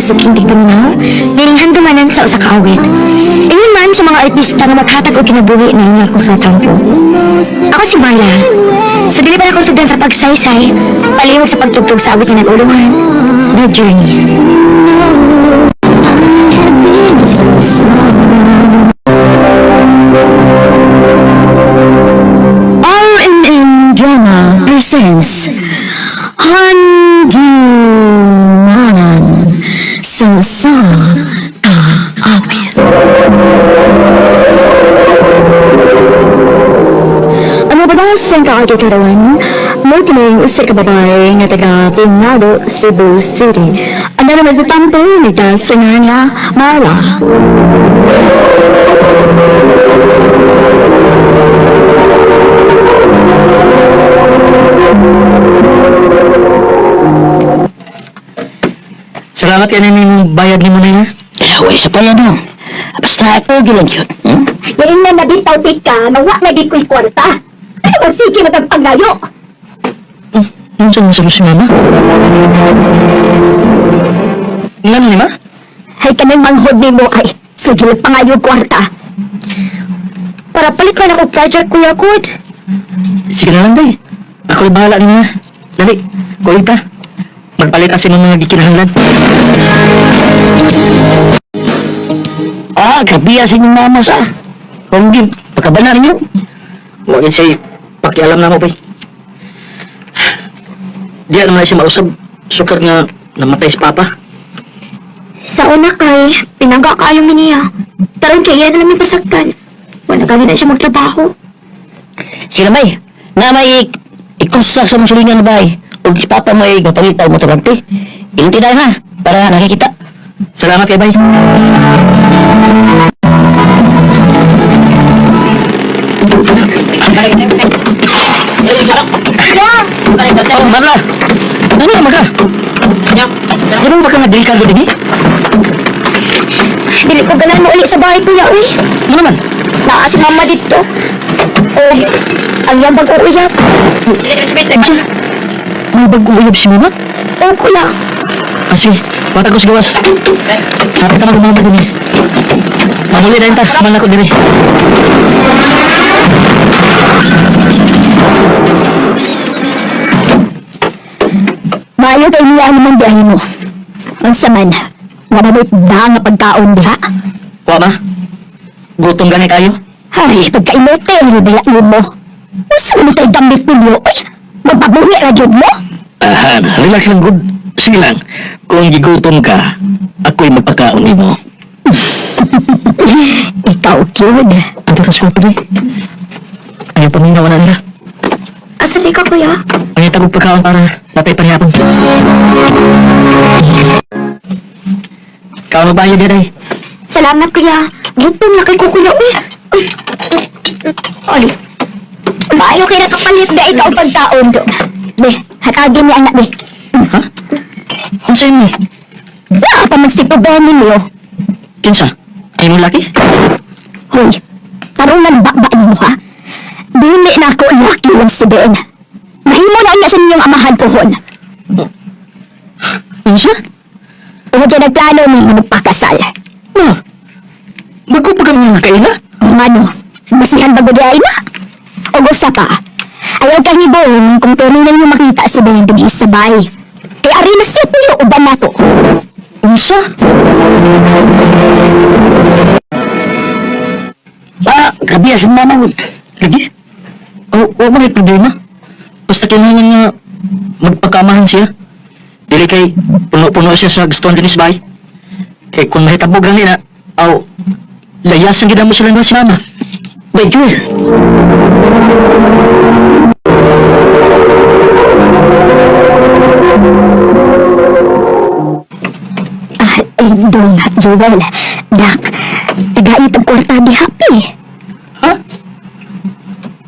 suking tigpaminaw, nining handumanan sa usa ka awit. Ingon man sa mga artista nga maghatag og kinabuhi na inyo akong sumatampo. Ako si Marla. Sa dili pa akong sugdan sa pagsaysay, palihog sa pagtugtog sa awit nga nag-ulungan, The Journey. RMN Drama presents Handumanan sa Usa Ka Awit. Ano ba ba sa kaagi karon? Mo kining usa ka babae nga taga Pinado, Cebu City. Ang naman nagtatampo nita sa ngalan nga Marla. Salamat yan yung bayad ni mo na yan. Eh, way sa pa yan dong. Basta ako gilang yun. Hmm? Ngayon na nabitaw ka, mawa na di ko'y kwarta. Ano bang sige matagpagayo? Ano sa mga si mama? Ngano ni ma? Ay kanang manghod ni mo ay, sige lang pangayo kwarta. Para palit man ako project, Kuya Kud. Sige na lang, day. Ako'y bahala niya. Dali, kulit ta. Magpalit kasi ng mga gikinahanglan. Ah, grabe sa inyong mama sa. Kung di, pagkabana ninyo. Huwag yun siya'y pakialam na mo, bay. Di naman na siya mausab. Sukar nga namatay si Papa. Sa una kay, pinangga kaayo mi niya. Karon kay iya na lang mi pasagdan. Wala gani na siya magtrabaho. Sila may, na may i-construct sa mong sulingan na bay. O si Papa may mapangitaw mo tabante. Ilinti tayo ha, para nakikita. Salamat kay bay. Oh, Marla. Ano ka maga? Ano ba ka nga dili ka din eh? Dili ko ganan mo uli sa bahay, Kuya, uy. Ano naman? Naa si mama dito. O, ang iyang bag-uuyap. Unsa? May bagong uyab si mama? O, kuya. Ah, sige. Wata ko sa gawas. Hapit na mag-umama din eh. Mamuli na yun ta. Man ako din eh. Maayo kay niya naman biyahe mo. Ang saman, wala mo'y da nga pagkaon diha. Kuha ma. Gutom gani kayo. Ay, pagkaimote, bala mo. Usa man kay damit ninyo, oy. Magpabuhi ra jud mo. Ahan, relax lang good. Sige lang. Kung gigutom ka, ako'y magpakaon nimo. Ikaw cute. Ito ka sa kwarto Ayaw paminaw na nila. Asa di ka, kuya? Ayaw tagog pagkaon para natay panihapon. Kaon magbayad din ay. Salamat, kuya. Gutom na kay ko, kuya, uy. Uy. Ay. Maayo kay nakapalit da ikaw pagkaon do. Be, hatagin ni anak be. Ha? Ang sa'yo ni? Naa pa man si Tito ninyo. Kinsa? Ay mong laki? Hoy, tarong nang bakba nimo ha. Dili na ako laki lang si Ben. Mahimo na niya sa inyong amahan pohon. Unsa? Tungod kay nagplano ni nga magpakasal. Ma, bago pa kami nakaila? Ngano, basihan ba gud ay na? O gusta pa. Ayaw kang hibong kung permi na ninyo makita si Ben dinhi sa bay. Kay ari na siya tuyo uban nato. Unsa? Ah, grabe sa mama mo. Lagi? O, o may problema. Basta kailangan nga magpakamahan siya. Dili kay puno-puno siya sa gustuhan dinis bay. Kay kung mahitabog lang nila, aw, layasan gid mo sila nga si mama. Bay, Joel. Ah, ay, dong, Joel. Dak, tagait ang kwarta di happy. Ha?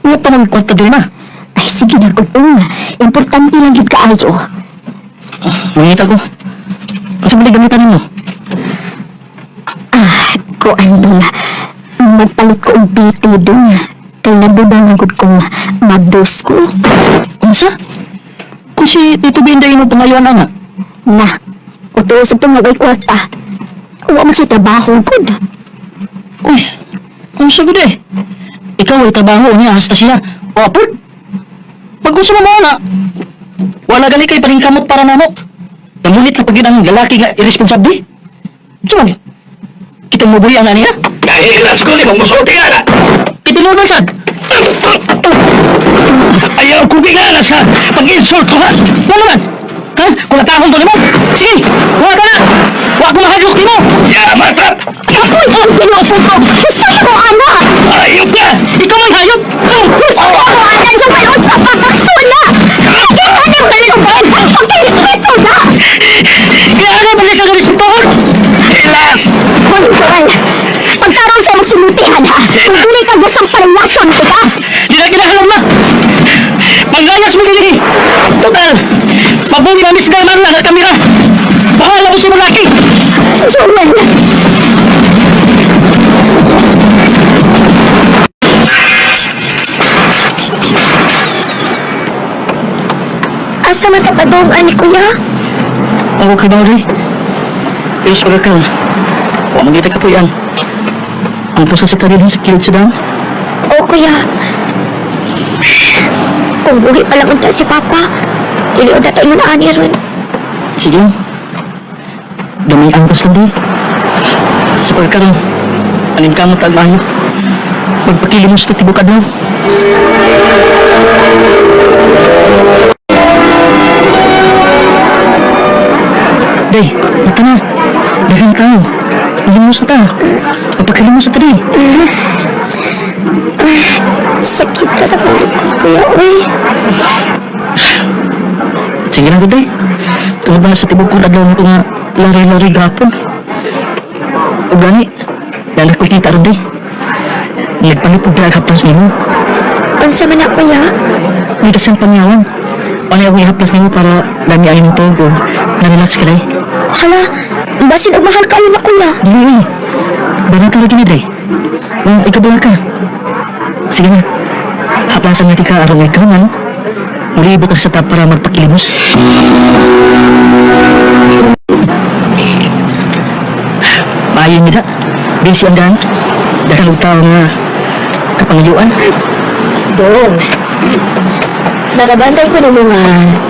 Wala pa nang kwarta din na. Ay, sige na, kung Importante lang yun kaayo. Mangita ko. Ang sa gamitan nimo? Ah, kuan dong. Magpalit ko og PT dong. Kay naduda gud kong madus ko. Unsa? Kung si Tito Benday mo pangayuan ana. Na, O tuo sa itong way kwarta. Wa man siya trabaho, good. Uy, ang sagot eh. Ikaw ay trabaho niya, hasta siya. O, apod. Pag gusto mo na, wala gani kay paningkamot para namo. Namunit na pag ang lalaki nga irresponsable. Diyan, kita mo buhi ang niya? Nahilas ko ni mong musulti nga na. Kitinod man sad. Ayaw ko gingana sa pag-insult ko ha. Wala man. Ha? Kung natahon to nimo. Sige, wala ka na. Wa ko mahadlok nimo. Ya, matap! Ako'y ang pinuso ko! Gusto mo, ana! Ayop ka! Ikaw may hayop. Gusto mo, ana! Joel, unsa pa sakto na! Kita ni Belen! Pagkirespeto na! Kaya ano ba sa respeto? Hilas! Hoy, Joel! Pagkarong sa imong sulutihan, ha? Kung dili ka gustong palangason, di ba? Di na kinahanglan na. Panglayas mo dinhi. Total. Mabuhi na miss man lang ang kamera. Bahala mo si laki. Joel! Asa man tapadong ani kuya? Ako kay Audrey. Pero sa pagkakaroon, wa man kita kapuyan. Ang pusa sa tarin sa kilid sa daan. O kuya. Kung buhi pa lang unta si Papa, dili unta tayo na ani ron. Sige lang. Damay ang lang di. Sa pagkakaroon, aning kamot ang maayo. Magpakilimos na tibok adlaw. Day, mata na. Daghang tao. Limos na ta. Magpakilimos na ta, day. Sakit ka sa kong likod, kuya. Uy, Sige lang, day. Tungod ba na sa tibok kong adlaw nito nga lari-lari gapon. O gani, nanak ko kita ron, day. Nagpalit og drag haplas nimo. unsa man na kuya? May kasang pangyawan. Ano ako ihaplas nimo para lami ang imong tuog o na-relax ka, day. Hala, basin og mahal kayo na kuya. Dili, eh. Banang ka rin kini, day. Nang ikabala ka. Sige na. Haplasan natin ka aron ikaw man. Muli ibot sa tap para magpakilimos. Maayo nila. Busy ang daan. Dahil og tao nga kapangayuan. Dong, nakabantay ko na mga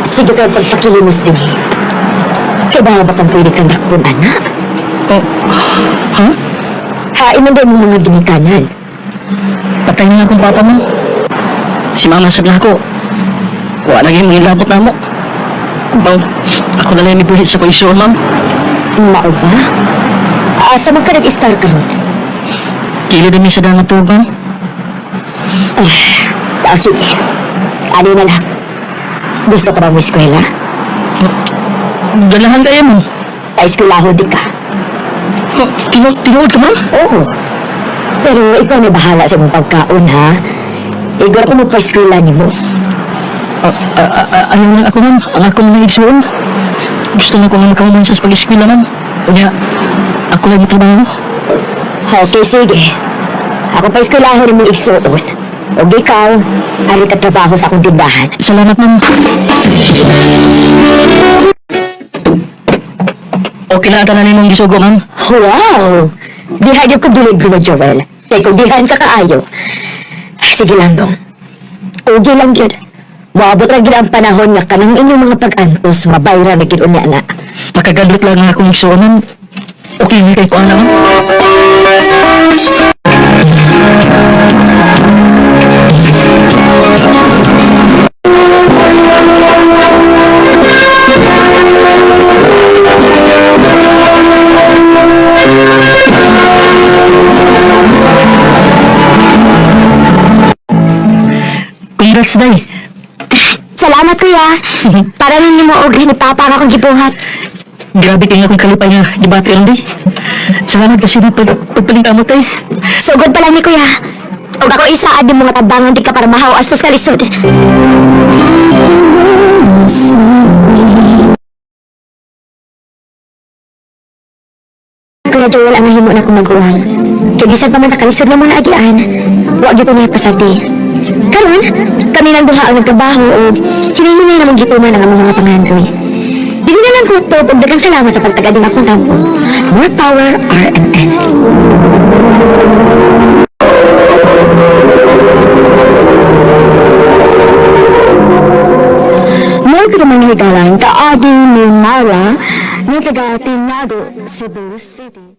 sige ka pagpakilimos din eh. Kaya ba ba kang pwede kang dakpon, anak? Oh, ha? Hain man din mo mga ginikanan. Patay na akong papa mo. Si mama sabi na ako, wala na yung ngilabot na mo. Ma'am, ako na lang yung sa koisyon, ma'am. Mao ba? Asa man ka nag-star karon? Kili din sa dangan to, ma'am. Ah, sige. Ano na lang. Gusto ka bang eskwela? Galahan kayo, ma'am. Pa-eskwelaho di ka. Oh, tinuod ka, ma'am? Oo. Pero ikaw na bahala sa imong pagkaon, ha? Igor ko mo pa-eskwela nimo. Ayaw lang ako, ma'am. Ang ako na igsuon. Gusto na ko nga makahuman sa pag-eskwela, ma'am. Unya, ako lang trabaho. Okay, sige. Ako pa-eskwelaho nimo igsuon. O ikaw, ari ka trabaho sa akong tindahan. Salamat, ma'am. Okay na ata na nimong gisugo, ma'am. Wow! Diha gyud ko bilib nimo, Joel. Kay kung dihan ka kaayo. Sige lang dong. Ugi lang gyud. Moabot ra gyud ang panahon nga kanang inyong mga pag-antos mabayra na gyud unya na. Makagadlot lang nga akong igsuon, ma'am. Okay na kay kuan, ma'am. Congrats, day. Salamat kuya. Para ninyo mo og hinipapa nga akong gibuhat. Grabe kayo akong kalipay nga debate ron, day. Salamat kasi na pagpalinta mo, tay. Sugod pa lang ni kuya. Og ako isaad yung mga tabangan di ka para mahaw astos kalisod. Kuya Joel ang nahimo na akong maguwang. Kay bisan pa man sa kalisod nga mga agian, wa gyud ko niya pasati. Karon, kami nang duha ang nagtrabaho og hinihinay namang gituman ang among mga pangandoy. Dili na lang kutob og daghang salamat sa pagtagad ng akong tampo. More power, RMN. More ko naman higalan, kaagi ni Mara, ni taga Tinago, Cebu City.